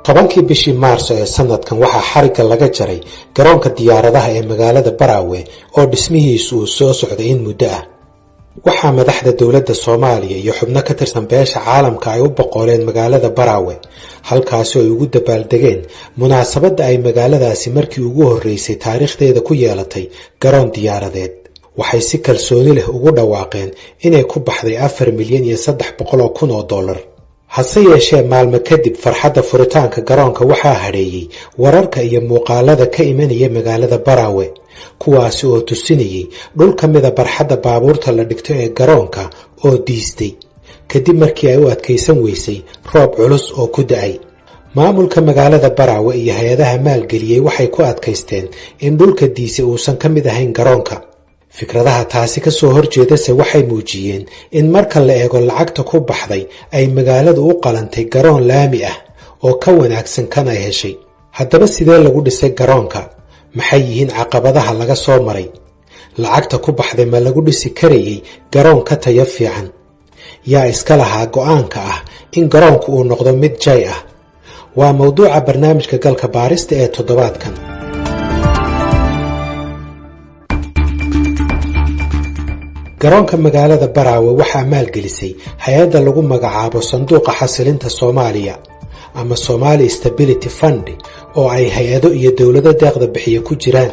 10-kii bishii Maarso ee sanadkan waxaa xarigga laga jaray garoonka diyaaradaha ee magaalada Baraawe oo dhismihiisu uu soo socday in muddo ah. Waxaa madaxda dowladda Soomaaliya iyo xubno ka tirsan beesha caalamka ay u boqoleen magaalada Baraawe, halkaasi ay ugu dabaaldegeen munaasabadda ay magaaladaasi markii ugu horreysay taariikhdeeda ku yeelatay garoon diyaaradeed. Waxay si kalsooni leh ugu dhawaaqeen inay ku baxday $4,300,000. Hase yeeshee, maalmo kadib farxadda furitaanka garoonka waxaa hadheeyey wararka iyo muuqaalada ka imanaya magaalada Baraawe, kuwaasi oo tusinayey dhul ka mida barxadda baabuurta la dhigto ee garoonka oo diistay kadib markii ay u adkaysan weysay roob culus oo ku da'ay. Maamulka magaalada Baraawe iyo hay-adaha maalgeliyey waxay ku adkaysteen in dhulka diisay uusan ka mid ahayn garoonka. Fikradaha taasi ka soo horjeedase waxay muujiyeen in marka la eego lacagta ku baxday ay magaaladu u qalantay garoon laami ah oo ka wanaagsan kan ay heshay. Haddaba, sidee lagu dhisay garoonka? Maxay yihiin caqabadaha laga soo maray? Lacagta ku baxday ma lagu dhisi karayay garoon ka tayo fiican? Yaa iska lahaa go'aanka ah in garoonku uu noqdo mid jay ah? Waa mowduuca barnaamijka Galka Baarista ee toddobaadkan. Garoonka magaalada Baraawe waxaa maalgelisay hay-adda lagu magacaabo Sanduuqa Xasilinta Soomaaliya ama Somali Stability Fund, oo ay hay-ado iyo dowlado deeqda bixiya ku jiraan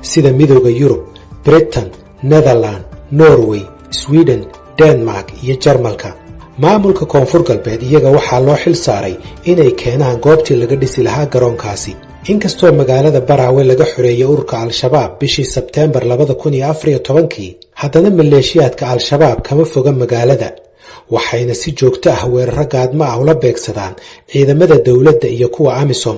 sida Midooda Yurub, Britain, Netherland, Norway, Sweden, Denmark iyo Jarmalka. Maamulka Koonfur Galbeed iyaga waxaa loo xil saaray inay keenaan goobtii laga dhisi lahaa garoonkaasi. Inkastoo magaalada Baraawe laga xoreeyey ururka Al-Shabaab bishii Sebteembar 2014-kii, haddana maleeshiyaadka Al-Shabaab kama foga magaalada, waxayna si joogto ah weeraro gaadmo ah ula beegsadaan ciidamada dowladda iyo kuwa AMISOM.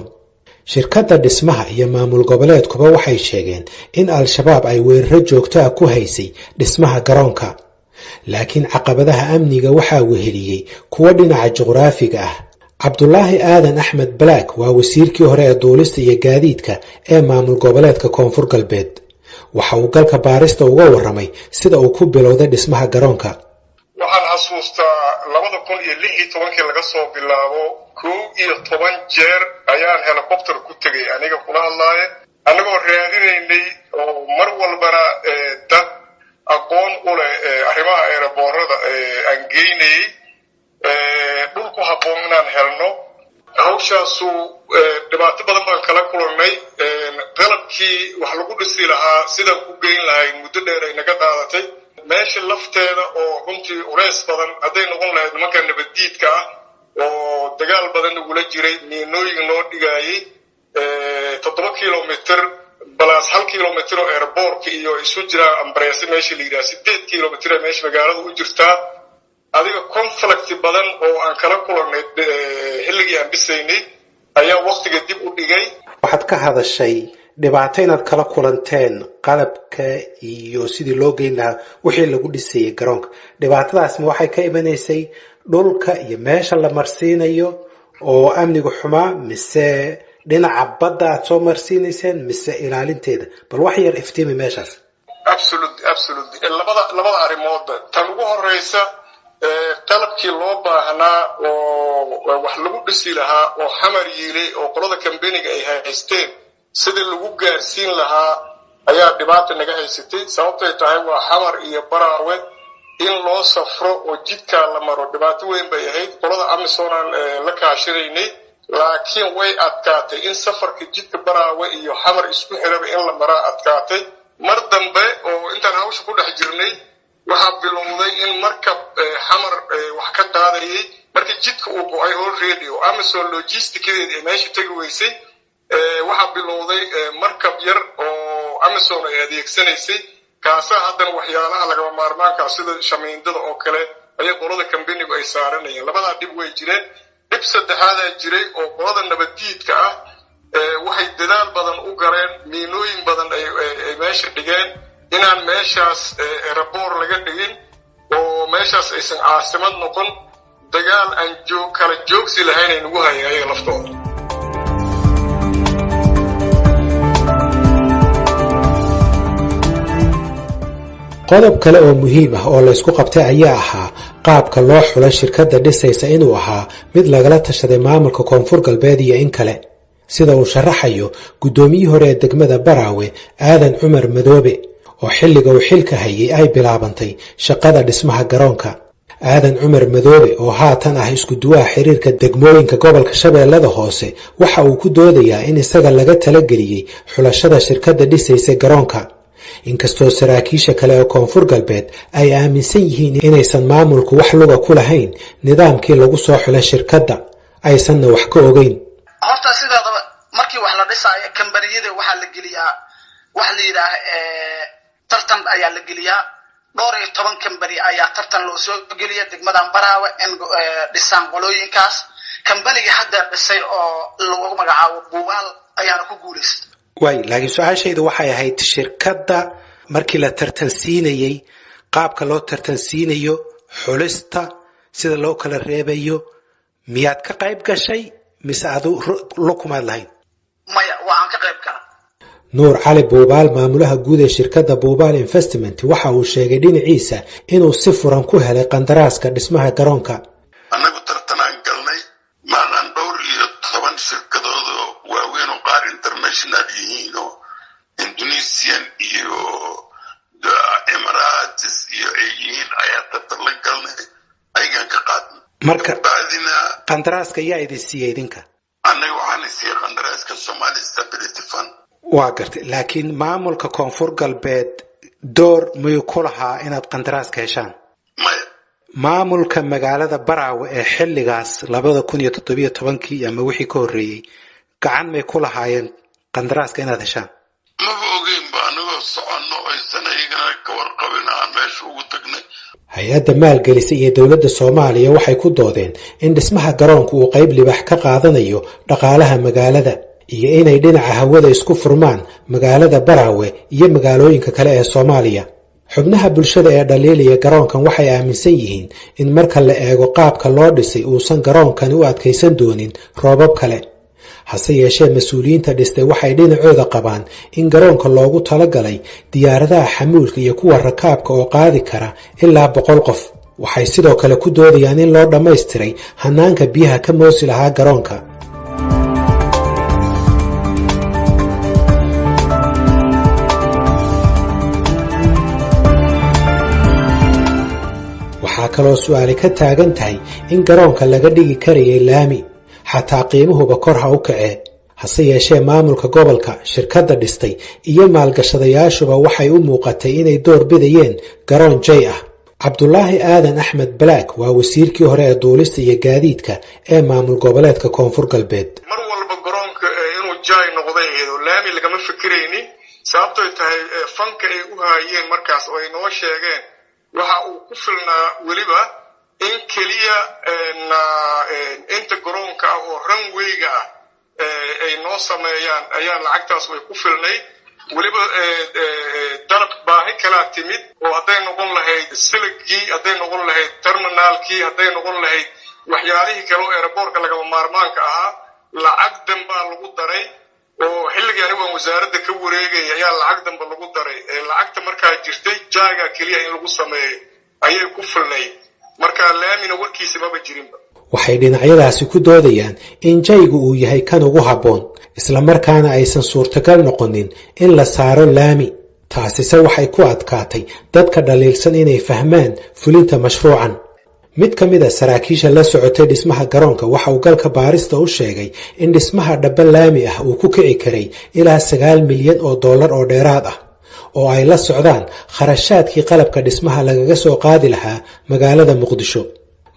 Shirkadda dhismaha iyo maamul goboleedkuba waxay sheegeen in Al-Shabaab ay weeraro joogto ah ku haysay dhismaha garoonka, laakiin caqabadaha amniga waxaa weheliyey kuwo dhinaca juqraafiga ah. Cabdulaahi Aadan Axmed Black waa wasiirkii hore ee duulista iyo gaadiidka ee maamul goboleedka Koonfur Galbeed. Waxa uu Galka Baarista uga warramay sida uu ku bilowday dhismaha garoonka. Waxaan xasuustaa 2016-kii laga soo bilaabo, 11 jeer ayaan helicopter ku tegay aniga kula hadlaaye, annagoo raadinaynay oo mar walbana dad aqoon u leh arrimaha airport-ada aan geynayey dhul ku habboon inaan helno. Hawshaasu dhibaato badan baan kala kulannay. Qalabkii wax lagu dhisi lahaa sidaan ku geyn lahayn muddo dheer ay naga qaadatay. Meesha lafteeda oo runtii culays badan hadday noqon lahayd nimanka nabaddiidka ah oo dagaal badan nagula jiray, miinooyin noo dhigaayey, 7 kilomitr plus 1 kilomitr oo airport-ka iyo isu jiraa Ambareese meesha la yidhaha, 8 kilomitr ee meesha magaalada u jirtaa. Adiga conflict badan oo aan kala kulannay xilligii aan dhisaynay ayaa waktiga dib u dhigay. Waxaad ka hadashay dhibaato inaad kala kulanteen qalabka iyo sidii loo geyn lahaa wixii lagu dhisayay garoonka. Dhibaatadaasma waxay ka imanaysay dhulka iyo meesha la marsiinayo oo amniga xumaa, mise dhinaca badda aad soo marsiinayseen, mise ilaalinteeda? Bal wax yar iftiimi meeshaas. Absolutely, labada arrimoodba. Tan ugu horeysa, qalabkii loo baahnaa oo wax lagu dhisi lahaa oo Xamar yiilay oo qolada kambeniga ay haysteen, sidii lagu gaarsiin lahaa ayaa dhibaata naga haysatay. Sababtay tahay waa Xamar iyo Baraawe in loo safro oo jidkaa la maro dhibaato weyn bay ahayd. Qolada AMISOM aan la kaashanaynay, laakiin way adkaatay in safarka jidka Baraawe iyo Xamar isku xiraba in la maraa adkaatay. Mar dambe oo intaan hawsha ku dhex jirnay waxaa bilowday in markab Xamar wax ka qaadayay markii jidka uu go'ay already oo AMISOM logistics-keeda ee meesha tegi weysay, waxaa bilowday markab yar oo AMISOM ay adeegsanaysay. Kaasaa haddana waxyaalaha lagama maarmaankaa sida shamiindada oo kale ayay qolada kambenigu ay saaranayeen. Labadaa dhib way jireen. Dhib saddexaadaa jiray oo qolada nabaddiidka ah waxay dadaal badan u galeen, miinooyin badan ay meesha dhigeen inaan meeshaas airport laga dhigin oo meeshaas aysan caasimad noqon. Dagaal aan joog kala joogsi lahayn ay nagu hayeen ayaga laftooda. Qodob kale oo muhiim ah oo laysku qabtay ayaa ahaa qaabka Qaabka loo xulay shirkadda dhisaysa inuu ahaa mid lagala tashaday maamulka Koonfur Galbeed iyo in kale, sida uu sharaxayo guddoomiyihii hore ee degmada Baraawe, Aadan Cumar Madoobe, oo xilliga uu xilka hayay ay bilaabantay shaqada dhismaha garoonka. Aadan Cumar Madoobe, oo haatan ah isku-duwaha xiriirka degmooyinka gobolka Shabeellada Hoose, waxa uu ku doodayaa in isaga laga talageliyey xulashada shirkadda dhisaysa garoonka, inkastoo saraakiisha kale ee Koonfur Galbeed ay aaminsan yihiin inaysan maamulku wax luga ku lahayn nidaamkii lagu soo xulay shirkadda, aysanna wax ka ogeyn. Horta sideedaba markii wax la dhisaayo, kambaniyada waxaa la geliyaa wax la yidhaah tartan ayaa la geliyaa. 14 kambani ayaa tartan loo soo geliya degmadan Baraawe in dhisaan qolooyinkaas. Kambanigii hadda dhisay oo lagu magacaabo Buubaal ayaana ku guulaystay. Waay, laakiin su-aashaydu waxay ahayd, shirkadda markii la tartansiinayey, qaabka loo tartansiinayo, xulista, sida loo kala reebayo, miyaad ka qayb gashay mise adu lukumaad lahayn? Maya, waa aan ka qayb gala. Nuur Cali Buubaal, maamulaha guud ee shirkadda Buubaal Investment, waxa uu sheegay dhinaciisa inuu si furan ku helay qandaraaska dhismaha garoonka. Annagu tartanaan galnay maanaan 14 shirkadoodoo waaweyn oo qaar international yihiin oo Indonesian iyo Emirates iyo ay yihiin ayaa tartan la galnay, ayagaan ka qaadnay. Marka bacdina qandaraaska yaa idin siiyey idinka? Annaga waxaana siiyey qandaraaska Somali Stability Fund. Waa gartay, laakiin maamulka Koonfur Galbeed door miyuu ku lahaa inaad qandaraaska heshaan? Maya. Maamulka magaalada Baraawe ee xilligaas 2017-kii ama wixii ka horreeyey gacan may ku lahaayeen qandaraaska inaad heshaan? Maba ogeynba, anagoo soconno aysan ayagana ka warqabin aan meesha ugu tagnay. Hay-adda maalgelisa iyo dowladda Soomaaliya waxay ku doodeen in dhismaha garoonku uu qayb libax ka qaadanayo dhaqaalaha magaalada iyo inay dhinaca hawada isku furmaan magaalada Baraawe iyo magaalooyinka kale ee Soomaaliya. Xubnaha bulshada ee dhaliilaya garoonkan waxay aaminsan yihiin in marka la eego qaabka loo dhisay uusan garoonkani u adkaysan doonin roobab kale. Hase yeeshee, mas-uuliyiinta dhistay waxay dhinacooda qabaan in garoonka loogu talagalay diyaaradaha xamuulka iyo kuwa rakaabka oo qaadi kara ilaa 100 qof. Waxay sidoo kale ku doodayaan in loo dhammaystiray hanaanka biyaha ka moosi lahaa garoonka. Waxaa kaloo su-aali ka taagan tahay in garoonka laga dhigi karayay laami, xataa qiimuhuba kor ha u kacee. Hase yeeshee, maamulka gobolka, shirkadda dhistay iyo maalgashadayaashuba waxay u muuqatay inay door bidayeen garoon jay ah. Cabdulaahi Aadan Axmed Black waa wasiirkii hore ee duulista iyo gaadiidka ee maamul goboleedka Koonfur Galbeed. Mar walba garoonka inuu jay noqday iyadoo laami lagama fikiraynin, sababtoy tahay fanka ay u haayeen markaas oo ay noo sheegeen waxa uu ku filnaa weliba in keliya inta garoonka ah oo runwayga ah ay noo sameeyaan ayaa lacagtaas way ku filnayd. Weliba dalab baahi kalaa timid oo hadday noqon lahayd siligii, hadday noqon lahayd terminaalkii, hadday noqon lahayd waxyaalihii kale oo airportka lagama maarmaanka ahaa, lacag danbaa lagu daray oo xilligii anigu aan wasaaradda ka wareegaya ayaa lacag danba lagu daray. Lacagta markaa jirtay jaaga keliya in lagu sameeyo ayay ku filnayd, marka laamina warkiisa maba jirinba. Waxay dhinacyadaasi ku doodayaan in jaygu uu yahay kan ugu habboon, islamarkaana aysan suurtagal noqonin in la saaro laami. Taasise waxay ku adkaatay dadka dhaliilsan inay fahmaan fulinta mashruucan. Mid ka mid a saraakiisha la socotay dhismaha garoonka waxa uu galka baarista u sheegay in dhismaha dhaba laami ah uu ku kici karay ilaa 9 milyan oo dollar oo dheeraad ah, oo ay la socdaan kharashaadkii qalabka dhismaha lagaga soo qaadi lahaa magaalada Muqdisho.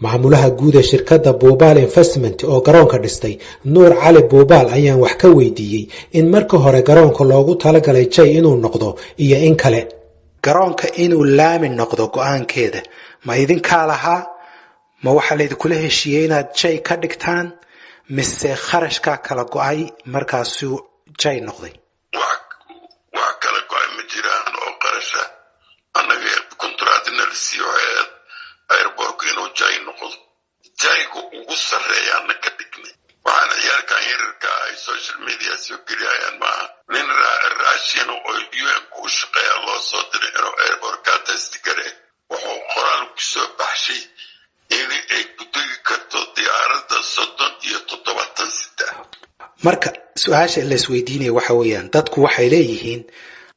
Maamulaha guud ee shirkadda Buubaal Investment oo garoonka dhistay, Nuur Cali Buubaal, ayaan wax ka weydiiyey in marka hore garoonka loogu talagalay jay inuu noqdo iyo in kale. Garoonka inuu laami noqdo go-aankeeda ma idinkaa lahaa, ma waxaa laydinkula heshiiyey inaad jay ka dhigtaan, mise kharashkaa kala go-ay markaasuu jay noqday? Wax kala go-ay ma jiraan oo qarasha. Annaga kontraatina la siiyo waxay ahayd airportku inuu jay noqdo, jayga ugu sarreeyaana ka dhignay. Waxaana ciyaalkan yararka ay social media soo geliyayaan maaha. Nin Russian oo UN ku shaqeeya loo soo diray inuu airportka test gare. Wuxuu qoraal ku soo baxshay Marka su-aasha la isweydiinaya waxa weeyaan, dadku waxay leeyihiin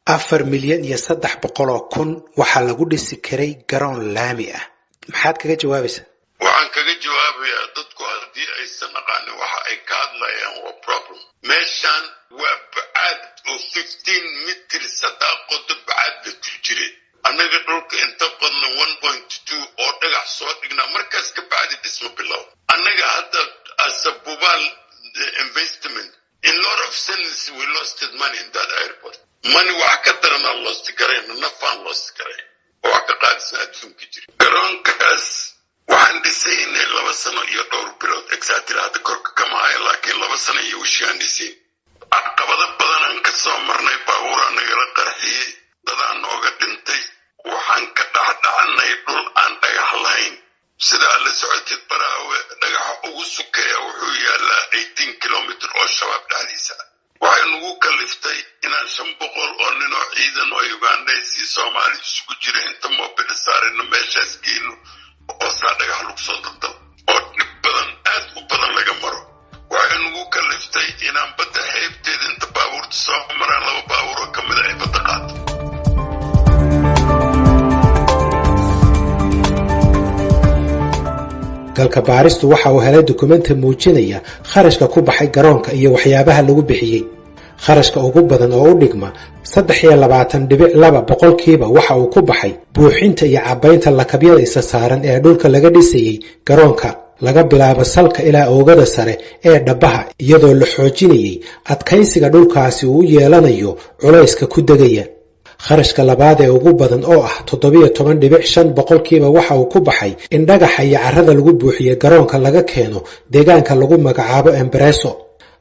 4,300,000 waxaa lagu dhisi karay garoon laami ah. Maxaad kaga jawaabaysaa? Waxaan kaga jawaabayaa, dadku haddii aysan aqaanin waxa ay ka hadlayaan, waa problem. Meeshaan waa bacaad oo 15 meters haddaa qodo bacaad la ku jire. Annaga dhulka inta qodna 1.2 oo dhagax soo dhignaa, markaas ka bacdi dhisma bilow. Annaga hadda as a Bubaal Investment, in lot of sense we lost money in that airport. Money wax ka daranaa lost garayna, nafaan lost garayn oo wax ka qaadisan adduunka jira. Garoonkaas waxaan dhisaynay 2 sano iyo dhowr bilood exactly, hadda korka kama hayo, laakiin 2 sano iyo wishii aan dhisayn. Caqabado badanaan ka soo marnay, baabuuraa nagala qarxiyey, dadaan nooga dhintay. Waxaan ka dhexdhacnay dhul aan dhagax lahayn. Sidaa la socotid, Baraawe dhagaxa ugu sukeeya wuxuu yaalaa 18 kilometer oo Shabaab dhexdiisa ah. Waxay nagu kaliftay inaan 500 oo nin oo ciidan oo Ugandhaysii Soomaali isugu jira inta moobila saarino meeshaas geyno oo saa dhagax lagu soo daldalo oo dhib badan, aad u badan laga maro. Waxay nagu kaliftay inaan badda xeebteeda inta baabuurta soo maraan laba baabuur oo ka mida ay badda qaato. Galka Baaristu waxa uu helay dukumenti muujinaya kharashka ku baxay garoonka iyo waxyaabaha lagu bixiyey. Kharashka ugu badan oo u dhigma 23.2% waxa uu ku baxay buuxinta iyo cabbaynta lakabyada isa saaran ee dhulka laga dhisayey garoonka, laga bilaabo salka ilaa oogada sare ee dhabbaha, iyadoo la xoojinayey adkaysiga dhulkaasi uu u yeelanayo culayska ku degaya. Kharashka labaad ee ugu badan oo ah 17.5% waxa uu ku baxay in dhagaxa iyo carrada lagu buuxiye garoonka laga keeno deegaanka lagu magacaabo Embreso.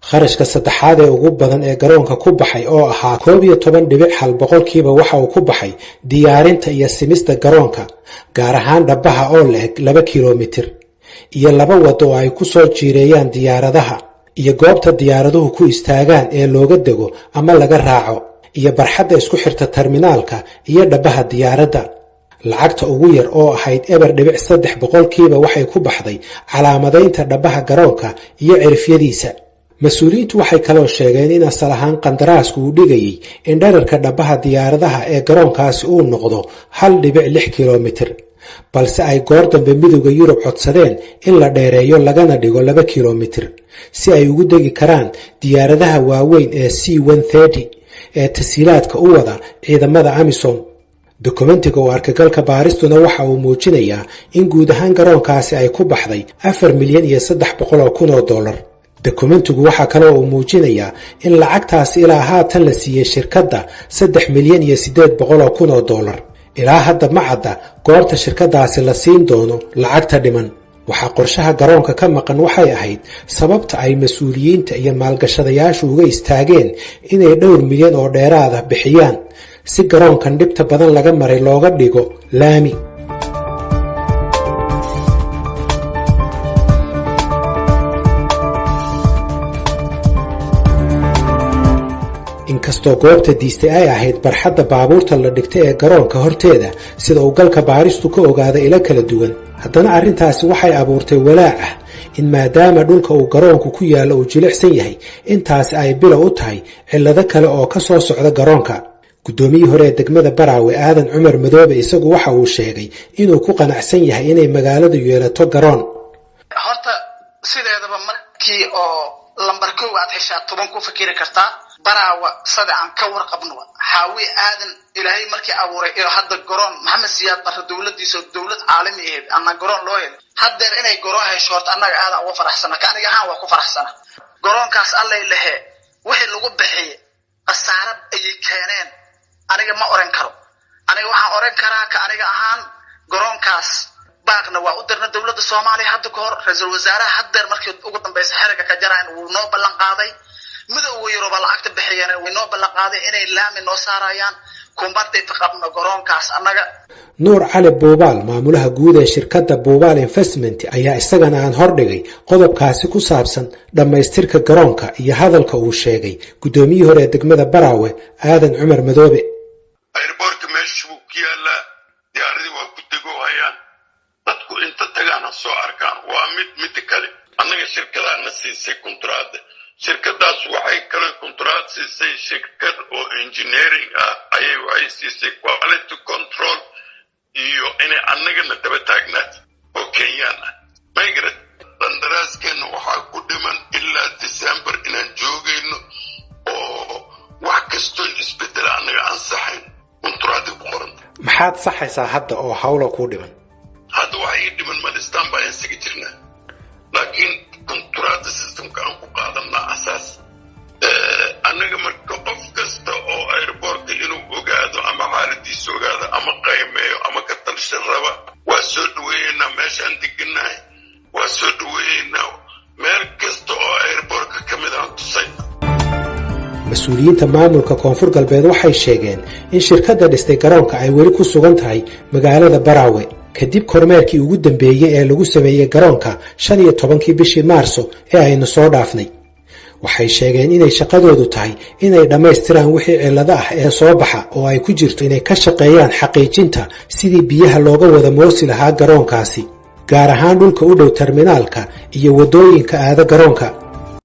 Kharashka saddexaad ee ugu badan ee garoonka ku baxay oo ahaa 11.1% waxa uu ku baxay diyaarinta iyo simista garoonka, gaar ahaan dhabbaha oo la eg 2 kilomitir iyo laba waddo oo ay ku soo jiireeyaan diyaaradaha, iyo goobta diyaaraduhu ku istaagaan ee looga dego ama laga raaco, iyo barxadda isku xirta terminaalka iyo dhabbaha diyaaradda. Lacagta ugu yar oo ahayd 0.3% waxay ku baxday calaamadaynta dhabbaha garoonka iyo cirifyadiisa. Mas-uuliyiintu waxay kaloo sheegeen in asal ahaan qandaraasku uu dhigayey in dherarka dhabbaha diyaaradaha ee garoonkaasi uu noqdo 1.6 kilomitir, balse ay goor dambe Midowda Yurub codsadeen in la dheereeyo lagana dhigo 2 kilomitir si ay ugu degi karaan diyaaradaha waaweyn ee C-130 ee tashiilaadka u wada ciidamada AMISOM. Dokumentiga oo arkay Galka Baaristuna waxa uu muujinayaa in guud ahaan garoonkaasi ay ku baxday $4,300,000. Dokumentigu waxaa kaloo uu muujinayaa in lacagtaasi ilaa haatan la siiyey shirkadda $3,800,000. Ilaa hadda ma cadda goorta shirkadaasi la siin doono lacagta dhiman. Waxaa qorshaha garoonka ka maqan waxay ahayd sababta ay mas-uuliyiinta iyo maalgashadayaashu uga istaageen inay dhowr milyan oo dheeraada bixiyaan si garoonkan dhibta badan laga maray looga dhigo laami. Inkastoo goobta diistay ay ahayd barxadda baabuurta la dhigtay ee garoonka horteeda, sida uu Galka Baaristu ka ogaaday ilo kala duwan, haddana arrintaasi waxay abuurtay walaac ah in maadaama dhulka uu garoonku ku yaallo uu jilicsan yahay, intaasi ay bilow u tahay cillado kale oo ka soo socda garoonka. Guddoomiyihii hore ee degmada Baraawe, Aadan Cumar Madoobe, isagu waxa uu sheegay inuu ku qanacsan yahay inay magaaladu yeelato garoon. Horta sideedaba markii oo lambar kow aad heshaa, 10 ku fikiri kartaa. Baraawa sada aan ka warqabno, Xaawi Aadan Ilaahay markii abuuray iyo hadda garoon Maxamed Siyaad Barre dowladiisa, dowlad caalami ahayd ama garoon loo helay, haddeer inay garoon hesho horta annaga aadan uga faraxsana. Ka aniga ahaan waa ku faraxsana garoonkaas. Allay lehe wixii lagu bixiyey khasaaro ayay keeneen, aniga ma oran karo. Aniga waxaan oran karaa, ka aniga ahaan, garoonkaas baaqna waa u dirna dowladda Soomaaliya hadda ka hor. Ra-iisul wasaaraha haddeer markii ugu dambaysa xeriga ka jarayn wuu noo ballan qaaday, Midowga Yuruba lacagta bixiyeen way noo ballan qaaday inay laami noo saarayaan. Kumbarday qabno garoonkaas annaga. Nuur Cali Buubaal, maamulaha guud ee shirkadda Buubaal Investment, ayaa isagana aan hordhigay qodobkaasi ku saabsan dhammaystirka garoonka iyo hadalka uu sheegay guddoomiyihii hore ee degmada Baraawe, Aadan Cumar Madoobe. Airportka meesha buu ku yaalaa, diyaaradii waa ku degoohayaan, dadku inta tagaan ha soo arkaan. Waa mid. Midda kale, annaga shirkadaana siisay kontraada. Shirkadaas waxay kale contract siisay shirkad oo engineering ah ayay waxay siisay quality control iyo inay annagana daba taagnaat oo Kenyaan ah. Maygarat, qandaraaskeenna waxaa ku dhiman ilaa December inaan joogayno oo wax kastoo isbedela annaga aan saxayn. Contract-i ku qoranta. Maxaad saxaysaa hadda oo hawla kuu dhiman? Hadda waxa ii dhiman malistaan baa isaga jirnaa, laakiin contract-a system-ka aan ku qaadanaa asaas annaga. Marka qof kasta oo airport-ka inuu ogaado ama xaaladiisa ogaado ama qaymeeyo ama ka talsha raba, waa soo dhaweeyeynaa. Meeshaan deganahay waa soo dhaweeyeynaa. Meel kasta oo airport-ka ka mid aan tusay. Mas-uuliyiinta maamulka Koonfur Galbeed waxay sheegeen in shirkadda dhistay garoonka ay weli ku sugan tahay magaalada Baraawe, kadib kormeerkii ugu dambeeyey ee lagu sameeyey garoonka 15-kii bishii Maarso ee aynu soo dhaafnay. Waxay sheegeen inay shaqadoodu tahay inay dhammaystiraan wixii cillado ah ee soo baxa, oo ay ku jirto inay ka shaqeeyaan xaqiijinta sidii biyaha looga wada moosi lahaa garoonkaasi, gaar ahaan dhulka u dhow terminaalka iyo waddooyinka aada garoonka.